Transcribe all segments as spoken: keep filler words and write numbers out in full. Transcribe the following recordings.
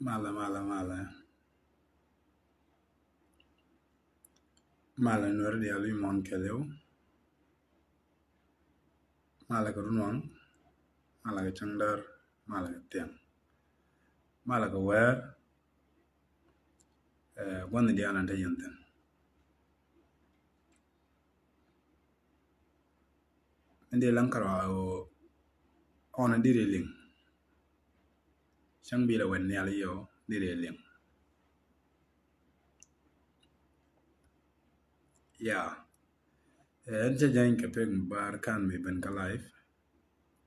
Malɛ, malɛ, malɛ. Malɛ Nuɛr diaal wi̱i̱ muɔ̱ɔ̱n kɛɛliw. Malɛ kɛ runwaŋ, malɛ kɛ cäŋdäär, malɛ kɛ thiaŋ, malɛ kɛ wäär. Ɛ, gua̱n diaal an te yɛn thi̱n. Min dee laŋ kärɔa ɣöö ɣɔn a diri liŋ. Cäŋ bilɛ wɛn nhial yɛ ɣöö diri liŋ. Ya. Ɛ, ɛn cä jany kɛ pek mi bar kan mi ben kä live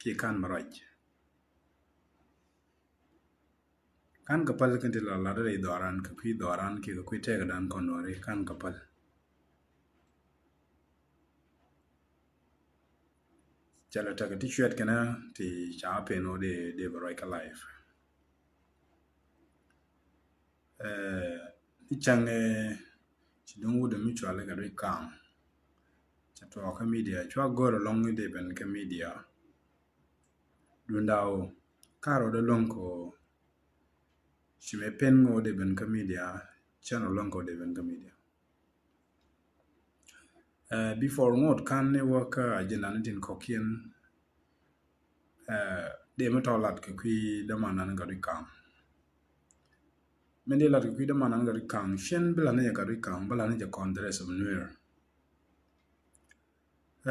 kiɛ kan mi ruac. Kan kɛ päl kɛn ti la lat rɛy dhɔran kɛ kui̱ dhɔran kiɛ kɛ kui̱ tɛkdan kɔn wari kan kɛ päl. Cɛ lɛ tekɛ ti cuɛt kɛnɛ ti ca pen wä dee, dee bɛ ruac kä live. Ɛ, ni cäŋ, ɛ, ci duŋ wut mi cuali kɛ duc kaŋ. Cɛ tuɔɔk kä media, cua go̱r ɛlɔŋ ni dee ben kä media. Duŋda ɣöö ka rɔɔdɛ luäŋ kɛ ɣöö ci mëë pen ɣöö dee ben kä media, cɛn rɔ luäŋ kɛ ɣöö dee ben kä media. Ɛ, before ŋot kan ni wä kä agenda ni tin kɔ̱kiɛn, ɛ, dee mi tɔ lat kɛ kui̱ dämanan gat wi̱c kaŋ. Min dee lat kɛ kui̱ dämanan gat wi̱c kaŋ, cien bi lat ni jɛ gat wi̱c kaŋ, bi lat ni jɛ kɔn the rest of Nuer.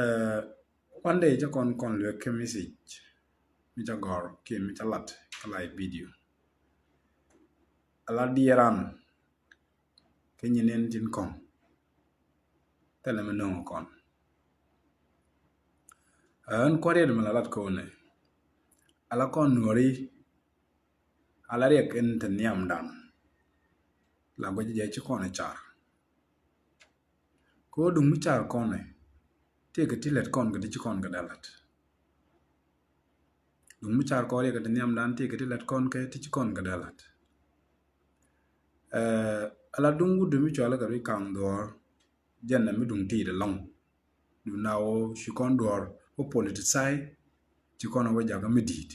Ɛ, one day cä kɔn, kɔn luek kɛ message mi cä gɔr kiɛ mi cä lat kä live video. Ala diɛran kä nyin in tin kɔn thilɛ mi no̱o̱ŋ kɔn. Ɛ, ɛn kua̱r yet mi la lat kɔn ni ala kɔn Nuɔri, ala riɛk in te nhiamdan. La guɛc jɛ ci kɔn car. Kɛ ɣöö duŋ mi car kɔn ɛ, tëëkɛ ti lät kɔn kɛ ti ci kɔn kɛ dee lat. Duŋ mi car kɔn riɛk kɛ ti nhiamdan, tëëkɛ ti lät kɔn kɛ ti ci kɔn kɛ dee lat. Ɛ, ala duŋ wut mi cuali kɛ ri kaŋ dhuɔ̱ɔ̱r, jɛn ɛ mi duŋ ti̱i̱t ɛlɔ̱ŋ. Duŋ na ɣöö ci kɔn duɔ̱ɔ̱r wä politicize, ci kɔn wä jakä mi di̱i̱t.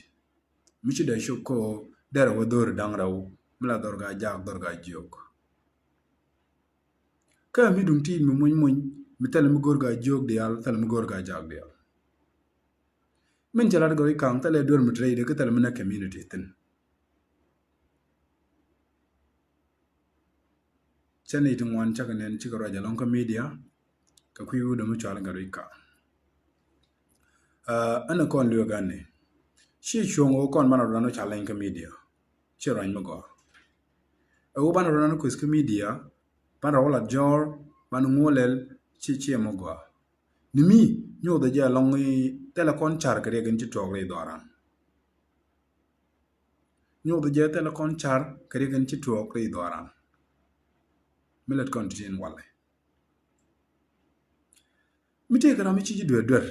Mi ci dee cop kä ɣöö derɛ wä dho̱ri da̱ŋ rɛw, mi la dhɔr gaa jaak, dhɔr gaa jiök. Kä mi duŋ ti̱i̱t mi muny muny, mi thilɛ mi go̱r gaa jiök diaal, thilɛ mi go̱r gaa jaak diaal. Min cɛ lat gɔ̱r i̱ ka̱ŋ, thilɛ duer mi te rɛydɛ, kä thilɛ mi nɛ community thi̱n. Cä ni ti ŋuan cä kɛ nɛn cikɛ ruac ɛlɔ̱ŋ kä media, kɛ kui̱ wut dämi cual gat wi̱c ka̱. Ɛ, ɛn ɛ kɔn lueek ɛn ni ci cuɔ̱ŋ ɣöö kɔn banɛ rɔ dan wä challenge kä media. Ci ruac mi gɔaa. Ɛ ɣöö banɛ rɔ dan wä kueth kä media, banɛ rɔ wä lat jɔ̱ɔ̱r, banɛ ŋuɔ lɛl, ci, ci ɛmɔ gɔaa. Ni mi nyothɛ jɛ ɛlɔ̱ŋ i̱ thilɛ kɔn car kɛ riɛk in ci tuɔɔk rɛy dhɔran. Nyothɛ jɛ thilɛ kɔn car kɛ riɛk in ci tuɔɔk rɛy dhɔran. Mi lät kɔn ti tin walɛ. Mi tëëkɛ ram mi ci ji̱ duer duer.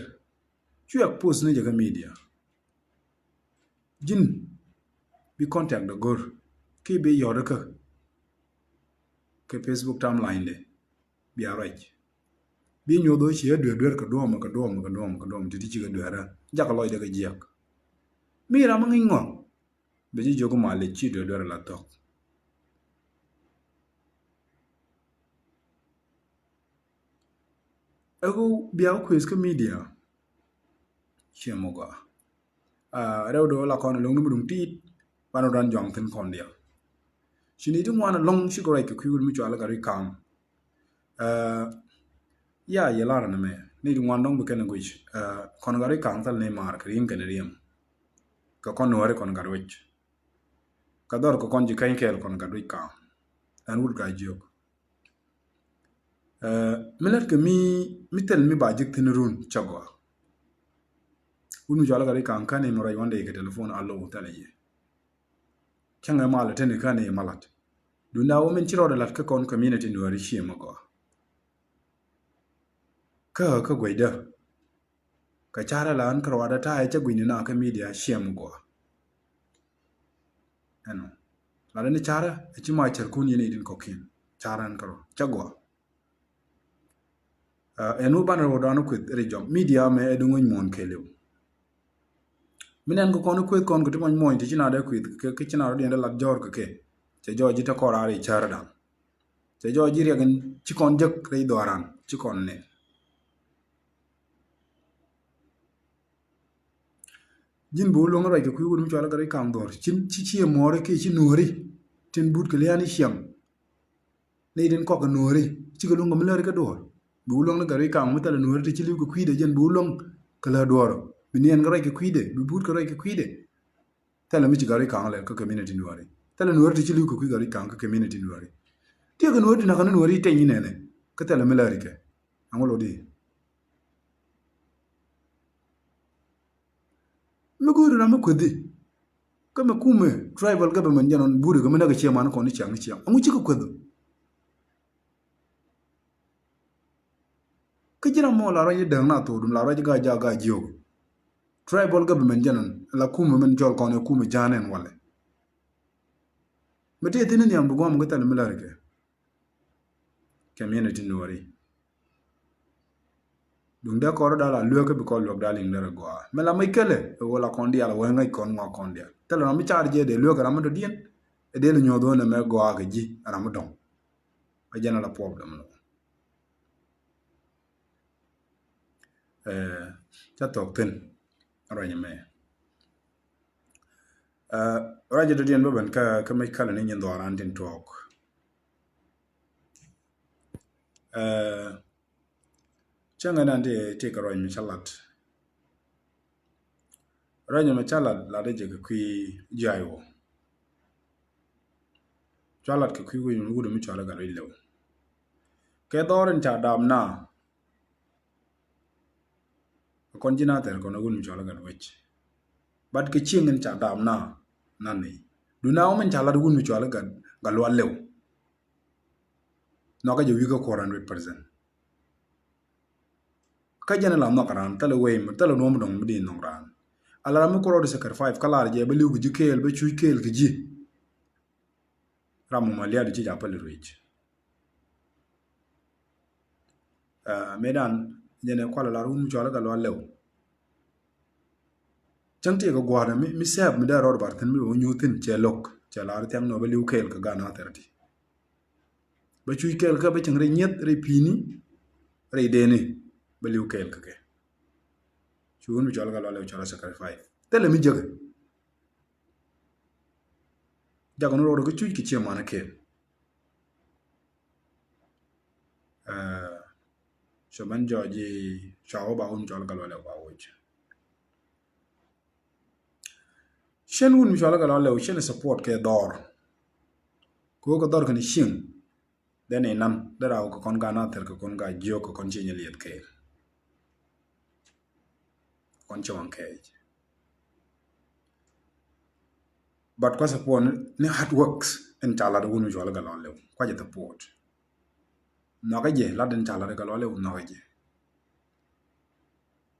Cu yak post ni jɛ kä media. Ji̱n bi contact dɛ go̱r ki bi yɔt kä kɛ Facebook timeline dɛ. Bia ruac. Bi nyoth ɣöö ci ɣä duer duer kɛ duɔ̱ɔ̱m, kɛ duɔ̱ɔ̱m, kɛ duɔ̱ɔ̱m, kɛ duɔ̱ɔ̱m, ti ti ci kɛ duer ɣä. Jakä lɔcdɛ kɛ jiäk. Mi ram mi ŋi̱ny ŋɔak. Bɛ ji̱ jiök mal i̱ ci duer duer la thɔk. Ɛ ɣöö bia kueth kä media. Ciɛ mɔ gɔaa. Aa, rɛw do̱ la kɔn lo̱ŋ ni mi duŋ ti̱i̱t, banɛ rɔ dan juaŋ thi̱n kɔn diaal. Ci ni ti ŋuan ɛlɔ̱ŋ cikɛ ruac kɛ kui̱ wut mi cual gat wi̱c ka̱ŋ. Aa, ya, yɛ lar ni mɛ. Ni ti ŋuan dɔ̱ŋ bi kɛn guic. Aa, kɔn gat wi̱c ka̱ŋ thil ni maar kɛ ri̱i̱m kɛn ri̱i̱m. Kɛ kɔn Nuääri kɔn gat wi̱c. Kɛ dhɔr kɛ kɔn ji̱ kɛny kɛɛl kɔn gat wi̱c ka̱ŋ. Ɛn wut gaa jiök. Ɛ, mi lät kɛ mi, mi thil mi ba jek thi̱n run cä gɔaa. Wun mi cɔal kɛ ri ka̱ŋ kän imɛ ruac wandɛ kɛ telephone alo thilɛ yɛ. Cäŋɛ mal teni kän imɛ lat. Duundɛ a wä min ci rɔɔdɛ lat kä kɔn community Nuääri ciɛ mɛ gɔaa. Kä, kä guecdä. Kɛ carɛ la ɣän kärɔadä ta̱a̱ ɛ cä gui̱ni na kä media ciɛ mɛ gɔaa. Ɛnɔ. La dee ni carɛ ɛ ci ma cärkun yɛn i̱ din kɔ̱kiɛn. Carɛ ɣän kärɔa cä gɔaa. Ɛ, ɛn wä banɛ rɔ dɔɔn kueth ri jɔm. Media mɛ ɛ duŋ wec muɔ̱ɔ̱n kɛɛliw. Mi nɛn kɛ kɔn i̱ kueth kɔn kɛ ti mɔny muɔny ti ci na dee kueth kɛ, kɛ ci na rɔ diɛn dee lat jɔr kɛ kɛ. Cɛ jɔɔc ji̱ te kɔn raar i̱ cär da̱ŋ. Cɛ jɔɔc ji̱ riɛk in ci kɔn jek rɛy dhɔaran ci kɔn nɛ. Ji̱n bi wä luäŋ ruac kɛ kui̱ wut mi cɔal i̱ Garic Kaŋ dhɔr. Ci, ci, ci ɛ muɔɔri kiɛ ci nuɔɔri. Tin but kɛ lia̱a̱ni ciɛŋ. Nɛy tin kɔk kɛ nuɔɔri. Cikɛ luäŋ kɛ mi läri kɛ duɔ̱ɔ̱r. Bi wä luäŋ ni Garic Kaŋ mi thilɛ nuɔɔri ti ci li̱w kɛ kui̱dɛ jɛn bi wä luäŋ kɛ lät duɔ̱ɔ̱r. Bi niɛn kɛ ruac kɛ kui̱dɛ. Bi but kɛ ruac kɛ kui̱dɛ. Thilɛ mi ci Garic Kaŋ lɛ kä community nuɔɔri. Thilɛ nuɔɔri ti ci li̱w kɛ kui̱ Garic Kaŋ kä community nuɔɔri. Tiɛ kɛ nuɔɔri ti nakä ni nuɔɔri teny inɛnɛ. Kä thilɛ mi läri kɛ. Aŋu lɔ di. Mi go̱o̱ri ram mi kuethi. Kä mi kumɛ tribal government jɛn ɔn buri kɛ mi näk kɛ ciɛ man kɔn ni ciaŋ ni ciaŋ. Aŋu cikɛ kueth. Kä ji̱n amɔ la ruac i̱ däŋ na thok dum la ruac i̱ ga ja ga jiök. Tribal government jɛn ɔn la kumɛ min jɔl kɔn i̱ kumɛ ja̱a̱n ɛn walɛ. Mi tëë thi̱n in nhiam bi gua̱a̱m kä thɛl mi lär kɛ. Community nuɔri. Duŋ dee kɔr dal a lueek kä bi kɔr luäk dal in derɛ gɔaa. Mi la mi kele ɛ wä la kɔn dial wä ŋäc kɔn ŋuak kɔn dial. Thilɛ ram mi car jɛ dee lueek ram mi dɔ̱diɛn. Ɛ dee li nyuɔth wä nɛ mɛ gɔaa kɛ ji̱ ram mi dɔ̱ŋ. Ɛ jɛn a la problem lo. Ɛ ca thok thin ruac mɛ. Ɛ ruac dɔ̱diɛn bä ben kä kä mec kalɛ ni nyin dhɔaran tin tuɔɔk. Ɛ cäŋɛ dan ti ti kɛ ruac mi ca lat. Ruac mi ca lat lat jɛ kɛ kui̱ jiay wä. Ca lat kɛ kui̱ wi̱i̱ mi wut mi cɔal ɛ gat wi̱c lɛw. Kɛ dhɔr in ca dam na. Kɔn ji̱ na thɛr kɔn a wun mi cɔal gat wec. But kɛ cieŋ in ca dam na na ni. Du na wä min ca lat wun mi cɔal gat gat lual lɛw. Nhɔkä jɛ wi̱i̱ kä kuɔr hundred percent. Kä jɛn la nhɔk raan thilɛ wei mi thilɛ nuɔm dɔŋ mi di nhɔk raan. Ala ram mi kuɔr ɔdi sacrifice kä lar jɛ bä li̱w kɛ ji̱ kɛɛl bä cuc kɛɛl kɛ ji̱. Ram mɔ ma liaadu ci ja päl ruec. Ɛ mëëdan jɛn ɛ kual lar wun mi cɔal kä lual lɛw. Cäŋ ti kɛ gua̱a̱r mi mi sɛɛp mi dee rɔɔd bar thin mi wä nyuuth thin cɛ lo̱k cɛ lar thiaŋ nɔ bä li̱w kɛɛl kɛ gaat na thɛr ti. Bä cuc kɛɛl kä bä cäŋ rɛy nyieth rɛy pi̱i̱ni rɛy deni bä li̱w kɛɛl kä kɛ. Cu wun mi cɔal kä lual lɛw cɔal sacrifice thilɛ mi jäkɛ. Jakɛ ni rɔɔdɛ kä cuc kɛ ciɛ manɛ kɛɛl. Ɛ cɛ mɛn jɔɔc i̱ cua wä ba wun cɔal kä lual lɛw ba woc. Cien wun mi cɔal kä lual lɛw cien support kɛ dhɔr. Kɛ wä kɛ dhɔr kɛn cieŋ. Dee ni nan dee raw kɛ kɔn ka na thɛr kɛ kɔn ka jiök kɛ kɔn ci nyɛ liɛth kɛɛl. Kɔn ci waŋ kɛɛc. But kua support ni, ni hard works in ca lat wun mi cɔal kä lual lɛw kua jɛ support. Nhɔkä jɛ lat in ca lat kä lual lɛw nhɔkä jɛ.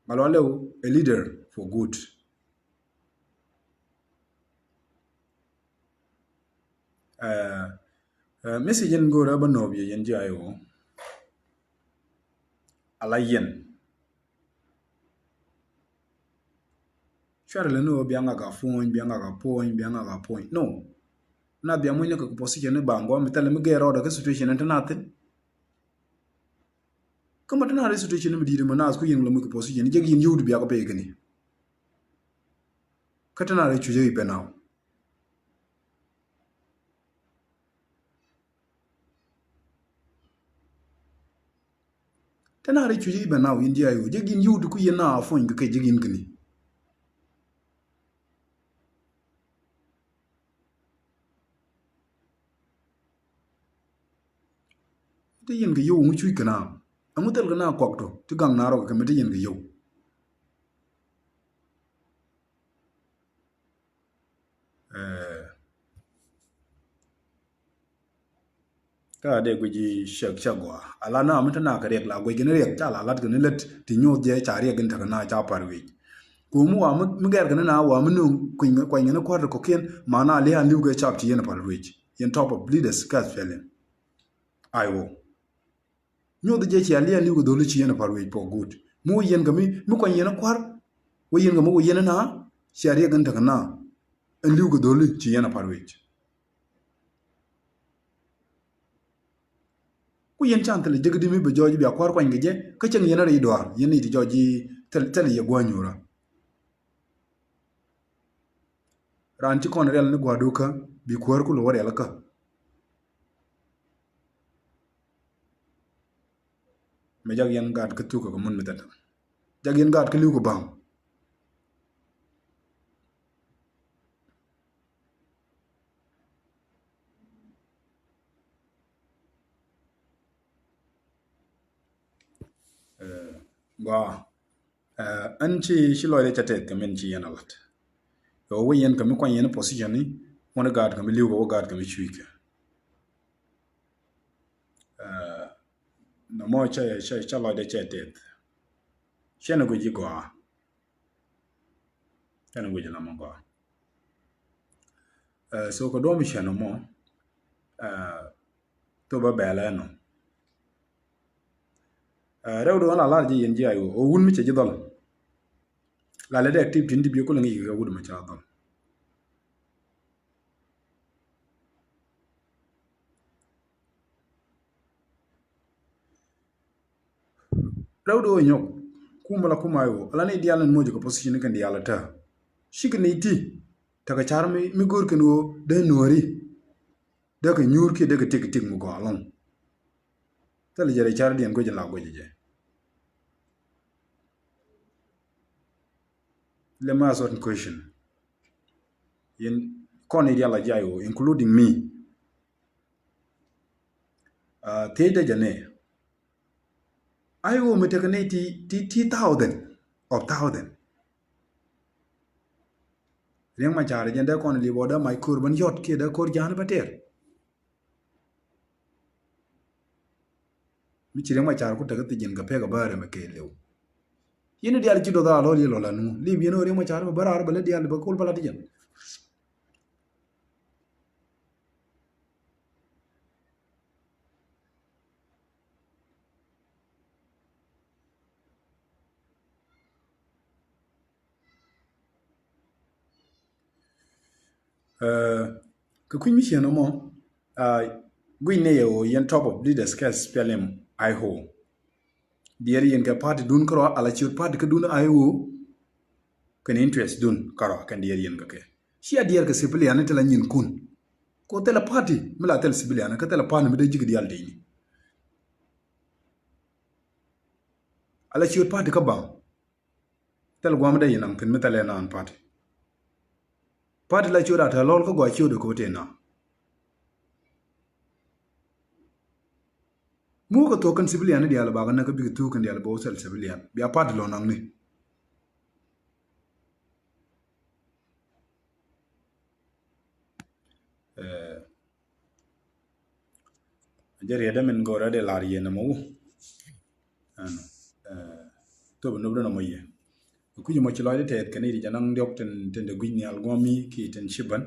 Kä lual lɛw a leader for good. Ɛ ɛ message in go̱o̱rä bä nööp yɛ yɛn ji̱ a i̱ wä. Ala yɛn. Cuarɛ lɛ ni ɣöö bia ŋak a puɔ̱ny, bia ŋak a puɔ̱ny, bia ŋak a puɔ̱ny. No. Na bia muɔ̱ny ni kɛ position ni baŋ gɔaa mi thilɛ mi gɛɛr rɔɔdɛ kä situation ni ti na thin. Kä ma ti na rɛy situation ni mi di̱i̱t mi naath ku yɛn lɛ mi kɛ position ni jek yɛn yio̱w di bia kɛ pɛy kɛn i̱. Kä ti na rɛy cucä i̱ pɛn aw. Te na ri cuc i̱ bɛ na wi̱n ji̱ a yo̱o̱ jek in yio̱w ti ku yɛn na a puɔ̱ny kɛ kɛ jek in käni. Te yɛn kɛ yio̱w ŋu cuc kɛ na. Ɛŋu thil kɛ na kuak tɔ ti gaŋ na rɔ kɛ kɛ mi te yɛn kɛ yio̱w. Ɛ kä a dee guic i̱ cäk cäk gɔaa a la na mi te na kɛ riɛk la guic kɛ ni riɛk ca la lat kɛ ni lät ti nyoth jɛ ca riɛk in tekɛ na ca par wi̱i̱c. Ku mi wa mi gɛr kɛ ni na wa mi nuŋ kuany kɛ ni kua̱r ti kɔkiɛn ma na lia̱a̱n li̱w kɛ cap ti yɛn par wi̱i̱c yɛn top of leaders kä Australia. Ai wä. Nyoth jɛ cia liɛl ni wä dholi ci yɛn a par wec pɔ gut. Mi wä yɛn kɛ mi, mi kɔny yɛn a kuar. Wä yɛn kɛ mi wä yɛn a na. Cia riɛk in tekɛ na. Ɛn li̱w kɛ dho̱li ci yɛn a pa̱t wec. Ku yɛn can thilɛ jek di mi bɛ jɔɔc bia kua̱r kuany kɛ jɛ kä cäŋ yɛn a rɛy duaar yɛn ni ti jɔɔc thil thil yɛ gua̱a̱ nyuurä. Raan ci kɔn riɛl ni gua̱a̱r dukä bi kuäär ku lo̱ wä riɛl kä. Mɛ jak yɛn gaat kä thuk kɛ mun mi thɛt. Jak yɛn gaat kä li̱w kɛ ba̱a̱ŋ. Gɔaa. Ɛn ci ci lɔcdɛ cɛ tɛth kɛ min ci yɛn a lat. Kɛ wä yɛn kɛ mi kuany yɛn position ni wä ni gaat kɛ mi li̱w kɛ wä gaat kɛ mi cuc kɛ. Nɔmɔ cɛ cɛ cɛ lɔcdɛ cɛ tɛth. Cɛn a guic ji̱ gɔaa. Cɛn a guic ji̱ nɔmɔ gɔaa. So kɛ duɔ̱m cɛn nɔmɔ. Thop bä bɛɛlɛ ɛnɔ. Rɛw duɔ̱ɔ̱n la lar ji̱ yɛn ji̱ ay ɣöö wun mi cɛ ji̱ dhɔl. La lɛ dee activity ni ti biɛ kulɛ ŋi̱i̱c kɛ wut mi ca dhɔl. Rɛw duɔ̱ɔ̱n nyɔk kum la kum ay ɣöö ala ni diaal ni moc kɛ position ni kɛn diaal tää. Cikɛ ni ti tekɛ car mi mi go̱o̱r kɛn ɣöö dee nuääri. Dee kɛ nyuur kiɛ dee kɛ tik tik mi gɔaa ɛlɔ̱ŋ. Thilɛ jɛ rɛy car diɛn guic in la guic jɛ. Let me ask one question. Yɛn kɔn i̱ dial a jiay ɣöö including me. Thiec dee jɛ nɛ. Ay ɣöö mi tekɛ nɛy ti ti ti thousand of thousand. Riɛŋ ma ca̱r jɛn dee kɔn li̱p ɔ dee mac ko̱r ben yɔt kiɛ dee ko̱r ja̱a̱n bä tɛr. Mi ci riɛŋ ma ca̱r ku tekɛ thiec jɛn kɛ pek a bä rɛm kɛ liw. Yɛn i̱ dial ci doth a lɔl yɛ lɔl anu li̱p yɛn ɣöö riɛŋ ma ca̱r bä bä raar bä lät dial bä kol bä lat jɛn. Kɛ kui̱ny mi ciën ɔmɔ gui̱ny ni yɛ ɣöö yɛn top of leaders kɛ SPLM IO. Diɛɛr yɛn kɛ party dun kärɔa ala ciöt party kä dun IO. Kɛn interest dun kärɔa kɛn diɛɛr yɛn kɛ kɛ cia diɛɛr kɛ civilian ni thilɛ nyinkun. Kɛ thilɛ party mi la thilɛ civilian kä thilɛ party mi dee ji̱k diaal tëëni. Ala ciöt party kä baŋ. Thil guam dee yinaŋ thin mi thilɛ naan party. Party la ciöt a te lɔl kä gua ciöt kɛ wä tëë na. Mukɛ thuɔ̱k kɛn civilian ni diaal bakɛ näk kä bikɛ thuk kɛn diaal bä wä thil civilian bia party lɔ naŋni. Jɛ riɛt dämin go̱o̱rä dee lar yɛ nɛmɛ wu. Ɛn thop nop däna mɔ yɛ kui̱c mɔ ci lɔcdä tɛth kɛn i̱ ti jɛ naŋ diɔk tin tin dee gui̱c nhial guɔ̱mi ki tin ci bän.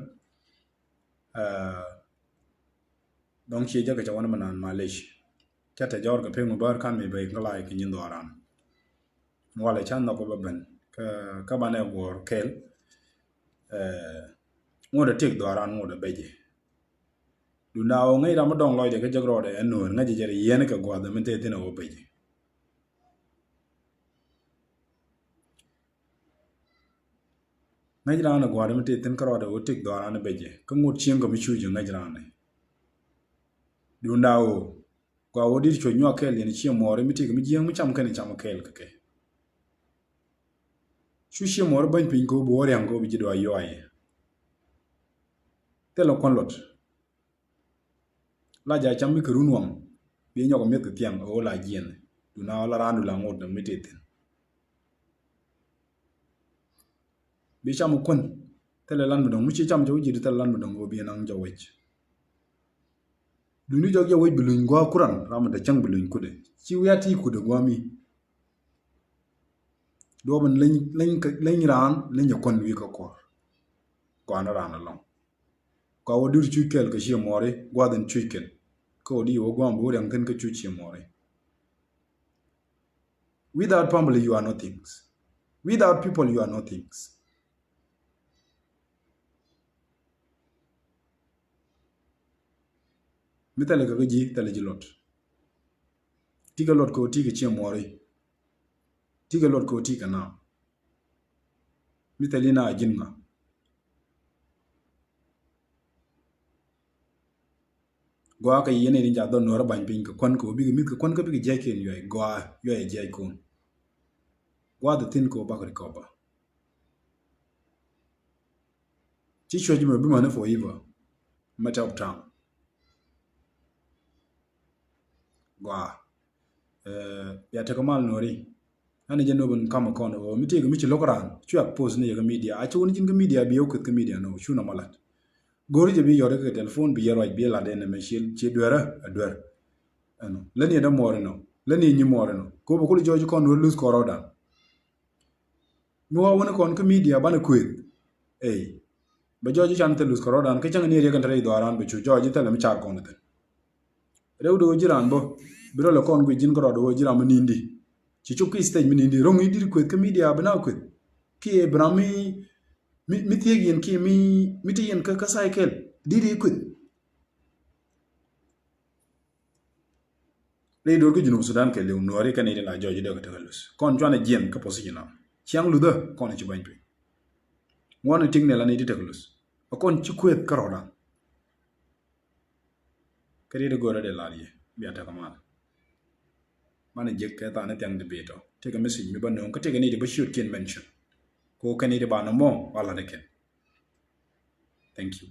Dɔ̱ŋ ciɛ jäkä cɛ wanɛ mɛ naan malec. Cä tɛ jɔr kɛ pek mi bär kan mi bɛ kä lay kɛ nyin dhɔran. Walɛ ca nhɔk bä ben kä kä banɛ guɔr kɛl. Ŋot a tik dhɔran ŋot a bɛcɛ. Dunda ɣöö ŋäc ram mi dɔŋ lɔcdɛ kä jek rɔɔdɛ ɛn nuɔ̱ɔ̱r ŋäc jɛ jɛ rɛ yiɛn kɛ gua̱a̱th min tëë thin a ɣöö bɛcɛ. Ŋäc raan ɛ gua̱a̱r mi tëë thi̱n kärɔɔdɛ ɣöö tëk dhɔaaran ɛ bɛcɛ kä ŋot cieŋ kɛ mi cuc ɛ ŋäc raan ɛ. Duunda ɣöö gɔaa ɣöö dit cuɔ̱c nyuak kɛɛl yɛn ciɛ muɔɔri mi tëëk mi jiääŋ mi cam kɛn cam kɛɛl kɛ kɛ. Cu ciɛ muɔɔri bäny piny kɛ ɣöö bi wä riaŋ kɛ ɣöö bi ji̱ dɔaa yuaayɛ. Thilɛ kuɔn luɔt. La ja cam mi kɛ run waŋ bi nyɔk mi̱eth kɛ thiaŋ ɣöö la jiɛn. Duna ɣöö la raandu la ŋot mi tëë thi̱n. Bi cam kuän thilɛ lan mi dɔ̱ŋ mi ci cam cɛ wi̱c ji̱ thilɛ lan mi dɔ̱ŋ ɣöö bi naŋ jɔwec. Duni jɔk jɔwec bi luny gua̱a̱ kuran ram mi te cäŋ bi luny kudɛ ci wi̱i̱ a ti kudɛ gua̱a̱ mi. Duɔ̱ɔ̱p in leny leny leny raan leny a kuän wi̱i̱ kä kuɔr. Gua̱a̱n raan alɔŋ. Kua wä dur cuc kɛl kɛ ciɛ muɔri gua̱a̱th in cuc kɛn. Kä wä di wä gua̱a̱m bi wä riaŋ kɛn kä cuc ciɛ muɔri. Without family you are nothing. Without people you are nothing. Mi thilɛ kɛ kä ji̱, thilɛ ji̱ luɔt. Ti kɛ luɔt kɛ ɣöö ti kɛ ciɛ muɔri. Ti kɛ luɔt kɛ ɣöö ti kɛ naam. Mi thilɛ na ji̱n ŋa. Gɔaa kɛ yɛn in ca dhɔn Nuɔrä ba̱ny piny kɛ kuan kɛ ɣöö bikɛ mi̱th kɛ kuan kä bikɛ jiac kɛn yuay gɔaa yuay jiac kun. Gɔaa the thin kɛ ɣöö bakɛ recover. Ci cuɔ̱c mɛ bi mani forever. Matter of time. Gɔaa. Eh, ya tekɛ mal Nuɔri. Ani jɛ nobin kam kɔn ɣöö mi tëëkɛ mi ci lo̱k raan. Cuɛ post ni yɛ kä media. A ci wun ji̱n kä media bi yɛ kueth kä media nɔ. Cu nɔmɔ lat. Go̱o̱ri jɛ bi yɔri kɛ telephone bi yɛ ruac bi yɛ lat ɛn ɛmɛ ci, ci duerä a duer. Ɛnɔ. Lä ni ɛ dämuɔɔri nɔ. Lä ni ɛ nyimuɔɔri nɔ. Kɛ ɣöö bɛ kul jɔɔc kɔn wä luth kɔrɔdan. Mi wä wä ni kɔn kä media banɛ kueth. Ey. Bɛ jɔɔc can thil luth kɔrɔdan kä cäŋ ni riɛk in te rɛy dhɔaaran bɛ cu jɔɔc thilɛ mi car kɔn thil. Rɛw do̱ ji̱ ran bä bi rɔ lɛ kɔn guic ji̱n kärɔɔd do̱ ji̱ ran mi ni̱n di. Ci cop ki stage mi ni̱n di ro̱ŋ i̱ di̱t kueth kä media bi na kueth. Ki Abraham mi, mi, mi thiek yɛn ki mi, mi ti yɛn kä, kä cycle di̱t i̱ kueth. Rɛy do̱r kä Junub Sudan kɛ liw Nuɔri kɛn i̱ di la jɔɔc i̱ dee kɛ tekɛ luth kɔn cuanɛ jiɛn kä position am ciaŋ luthä kɔn ci bany piny. Ŋuɔn i̱ tiŋ ni la ni ti tekɛ luth a kɔn ci kueth kärɔɔdan. Kä riet i̱ go̱o̱rä dee lar yɛ bia tekɛ mal. Manɛ jek kɛ thaani thiaŋ di bitɔ tekɛ message mi ba nööŋ kä tekɛ ni di ba ciötkiɛn mention. Ko kɛn i̱ di ba nɔmɔ ba lat ikɛn. Thank you.